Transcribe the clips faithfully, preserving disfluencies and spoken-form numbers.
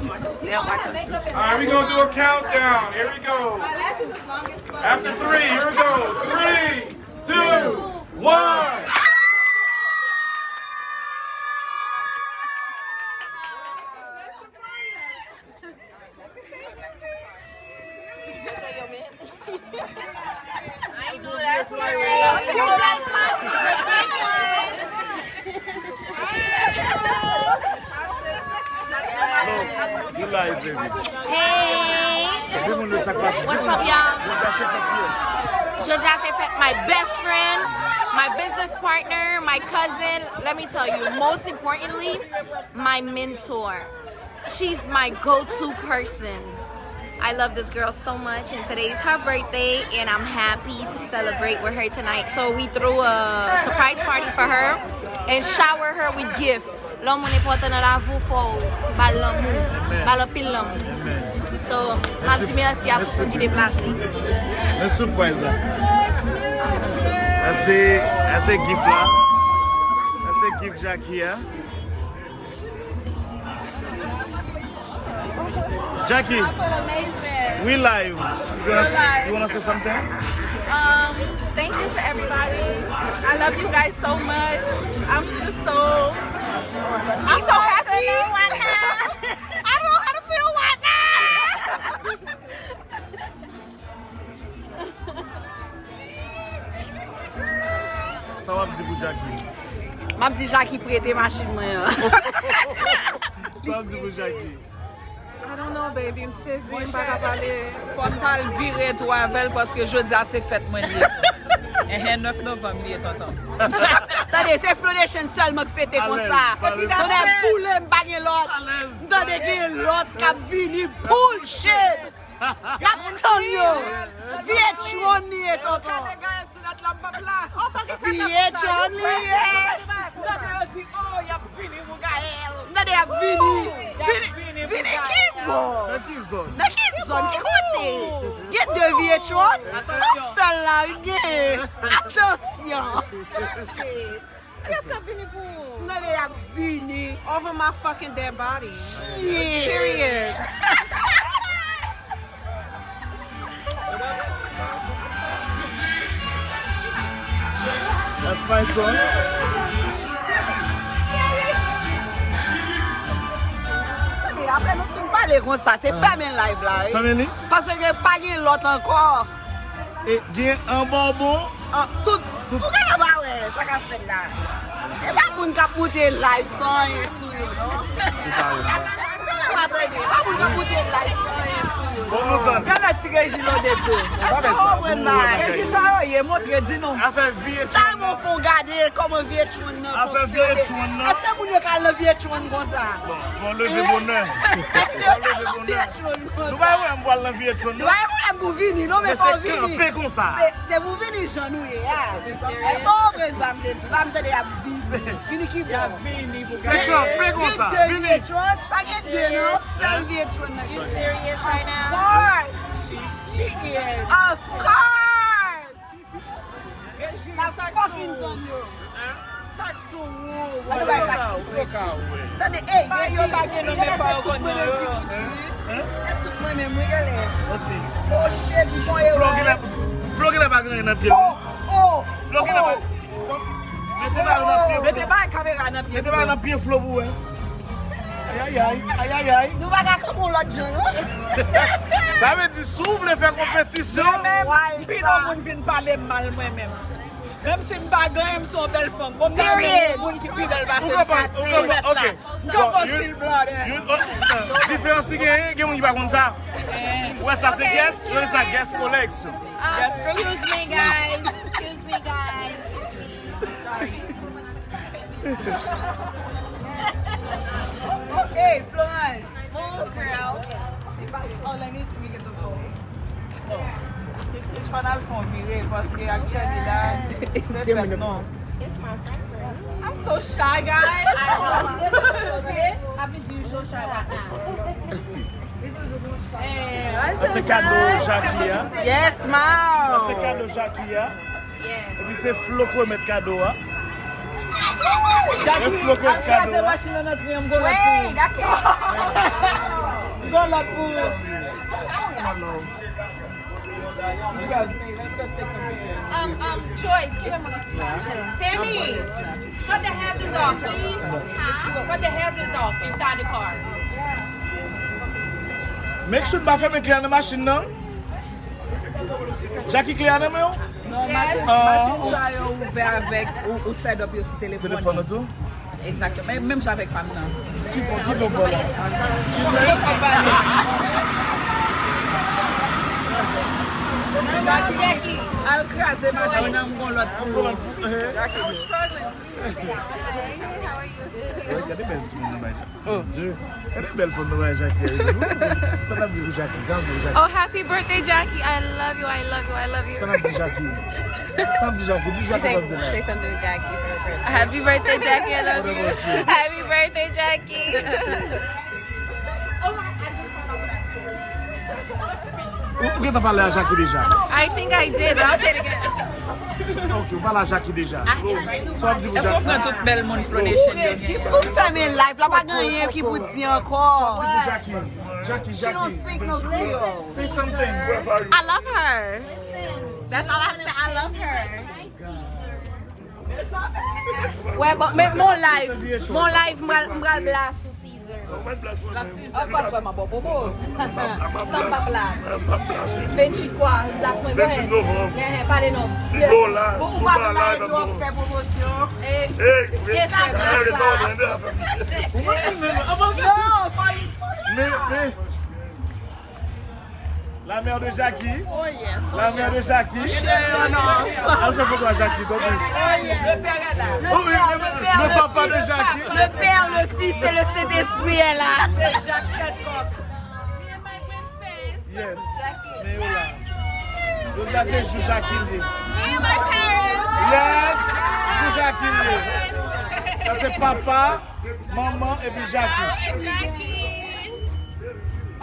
All right, we gonna do a countdown. Here we go. After three, here we go. Three, two, one. You live, baby. Hey! What's up, y'all? Jodi a se fèt my best friend, my business partner, my cousin. Let me tell you, most importantly, my mentor. She's my go-to person. I love this girl so much, and today is her birthday, and I'm happy to celebrate with her tonight. So we threw a surprise party for her and shower her with gift. Lè yon moun enpòtan nan lavi w, fò w ba l lanmou, ba l anpil lanmou. So, m ap di mèsi a tout moun ki deplase. Men surprise la. Sa se, sa se gift la. Sa se gift Jackie a. Jackie, I feel amazing. We live. You wanna, you wanna say something? Um, thank you to everybody. I love you guys so much. I'm just so, I'm so happy. I don't know how to feel right now. Sa w ap di pou Jackie? M ap di Jackie prete machin mwen an. Sa w ap di pou Jackie? I don't know, baby. M sezi, m pa ka pale. Fò m t al vire tou avè l paske jodi a se fèt mwen li ye. Enhen, nèf novanm li ye, tonton. Tande, se Flow Nation sèlman k fete konsa. Tande boule, m pa gen lòt. M tande gen lòt k ap vini. Bullshit! N ap tann yo. Vye Tron li ye, tonton. Vye Tron li ye. M tande y ap vini. Vini, vini ki bò? Nan ki zòn? Nan ki zòn? Ki kote? Gen de vye Tron? Yon sèl la, wi, gen. Atansyon. Shit. Kiyès k ap vini pou ou? M tande y ap vini. Over my fucking dead body. Shit. Period. That's my son. Tande, apre nou fin pale konsa, se fèmen live la, wi. Fèmen li? Paske pa gen lòt ankò. E gen anba w bon. An, tout, tout. Ou genlè pa wè sa k ap fèt la. E pa moun k ap moute live san anyen sou yo, non. Genlè pa tande. E pa moun k ap moute live san anyen sou yo. Bon, nou tann. Genlè ti Reji lode tou. Èske w konprann bagay? Reji sa yo ye, montre, di nou. Afè vye Tron nan. Fon gade kòman vye Tron nan fonksyone. Afè vye Tron nan. Èske moun yo ka al nan vye Tron konsa? Bon, fò leve bonè. Fò leve bonè. Nou pa wè m pral nan vye Tron nan. Nou pa gen pwoblèm pou vini, non, men fò w vini. Men se kanpe konsa. Se, se pou vini jan nou ye a. Èske w konprann sa m te di? Pa m tande y ap vini. Vini ki bò? Y ap vini. Se kanpe konsa. Vini. Gen de vye Tron, pa gen de, non. Sèl vye Tron nan. You serious right now? Of course. She, she is. Of course. Reji, sa k sou ou? Sa k sou ou? An nou bay sa k sou Reji. Tande, ey, Reji, genlè se tout mwen menm ki Gucci, wi. Se tout mwen menm, wi, genlè. Oh shit, m fè yon erè. Flo genlè, Flo genlè pa gen anyen nan pye l. Oh, oh, Flo genlè pa. Mete bagay nan pye Flo. Mete bagay kamera nan pye Flo. Mete bagay nan pye Flo pou wè. Ayayay, ayayay. Nou pa ka kanpe yon lòt jan, non? Sa vle di, si w vle fè konpetisyon. Mwen menm, pi non moun vin pale m mal mwen menm. Menm si m pa gen anyen, m se yon bèl fanm. Bon, m ta renmen yon moun ki pi bèl pase m sou nèt la. M kanpe stil, brother. Diferans ki genyen, gen moun ki pa konn sa. Ou wè sa se guest, yo rele sa guest collection. Um, excuse me, guys. Excuse me, guys. Hey, Florence. Move, girl. Oh, let me, let me get the voice. Kich kich, fò n al fè yon vire, paske aktyèlman la, se fèt non. I'm so shy, guys. I've been doing so shy right now. Sa se kado Jackie a. Yes, ma. Sa se kado Jackie a. Epi se Flo k remèt kado a. Jackie, al kraze machin nan nan triyangolè pou ou. Wi, dakò. Um, um, Joyce, give him a Tammy, cut the hazards off, please. Cut the hazards off inside the car. Make sure n pa fèmen klè a nan machin nan. Jackie, klè a nan men w? Non, machin, ah, machin sa yo ouvè avèk ou, ou set up yo sou telefòn. Telefòn ou tou? Egzakteman. Men, menm jan avèk pa m nan. Ki bon, ki bon bò la? Al kraze machin nan, m gon lòt pou ou. I'm struggling. Gade bèl timoun nan bay. Mon Dieu. Gade bèl fanm nan bay Jackie. Sa n ap di pou Jackie? Sa n ap di pou Jackie? Oh, happy birthday, Jackie. I love you, I love you, I love you. Sa n ap di Jackie? Sa n ap di Jackie? Di Jackie sa n ap di la. Say something to Jackie for her birthday. Happy birthday, Jackie. I love you. Happy birthday, Jackie. Ou, ou gentan pale a Jackie deja? I think I did, but I'll say it again. Ok, ou pale a Jackie deja. Sa w ap di pou Jackie? Èske w pran tout bèl moun Flonation yo gen? Fouti fèmen live la, pa gen anyen ki pou di ankò. Sa w ap di pou Jackie? Jackie, Jackie. She don't speak no Creole. Say something. I love her. That's all I say. I love her. Wè, bon, men mon live, mon live, m pral, m pral blast sou Caesar. Of course, wè, m ap bò bobo. San m p ap la. Venntuit kwa, blast mwen, go ahead. Nènè, pale non. Bon, ou pa nan live yo ap fè pwomosyon. E, e sa di sa. Non, fò li. Men, men. La mère de Jackie. Oh, yes. La mère de Jackie. Al fè foto a Jackie, tanpri. Oh, wi, le, le papa de Jackie. Le Père, le Fils et le Saint-Esprit est là. Se Jacques Tèt Kòk. Yes. Men yo la. Jodi a se jou Jackie li ye. Yes. Jou Jackie li ye. Sa se papa, manman epi Jackie.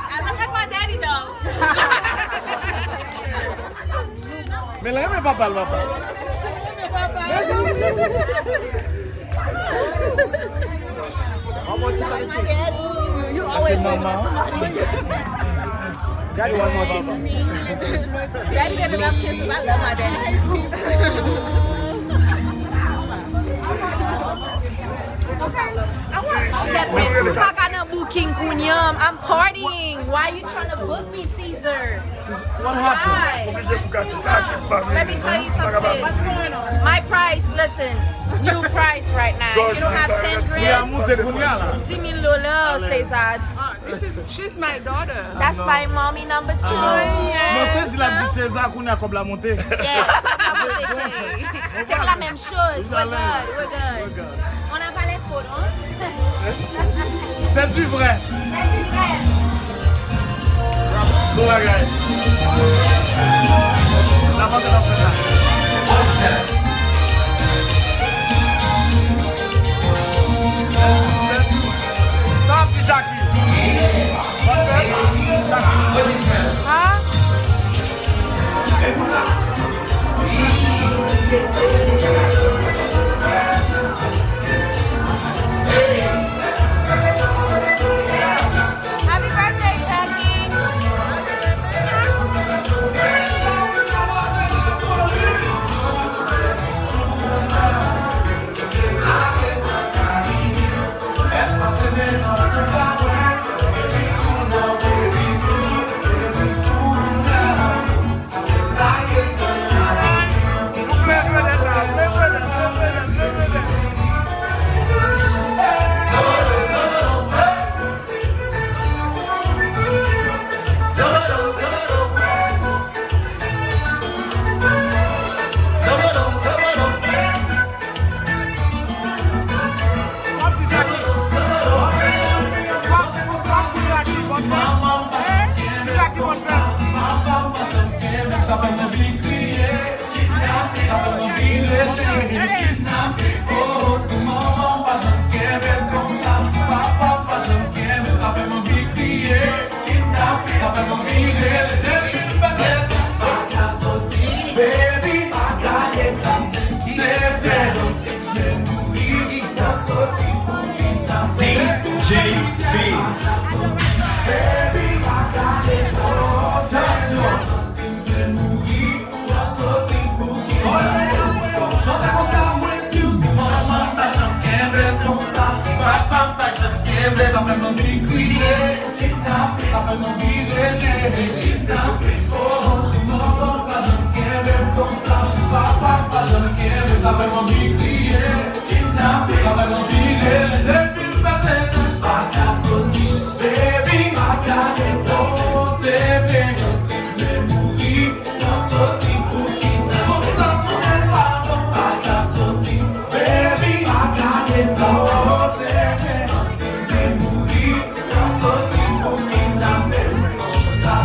I love my daddy, though. Men l renmen papa l, papa. Mezanmi. Sa se manman. Daddy want more papa. Daddy get enough kisses. I love my daddy. Kèt, men, m pa ka nan booking kounye a. I'm partying. Why you trying to book me, Caesar? What happened? Why? Oblije pou atis, atis pa vini. Let me tell you something. My price, listen, new price right now. If you don't have ten grand, ten mil dola, Cesar. This is, she's my daughter. That's my mommy number two. Non, se di l ap di Cesar, kounye a kòb la monte. Yeah, kòb la monte, cheri. Se pa la menm chose. We're good, we're good. On n'a pas les photos, hein? C'est du vrai. C'est du vrai. Bon bagay. La vente la fête là. Sa ap di Jackie. Happy birthday, Jackie. D J B. Sa fè m anvi kriye, sa fè m anvi rele, oh, si manman pa janm kenbe m konsa, si papa pa janm kenbe m, sa fè m anvi kriye, sa fè m anvi rele, depi m fè sèt an, pa ka soti, baby, pa ka deplase, oh, se vre, santi m vle mouri, nan soti pou kidnape, konsa mwen pa bon, pa ka soti, baby, pa ka deplase, oh, se vre, santi m vle mouri, nan soti pou kidnape, konsa.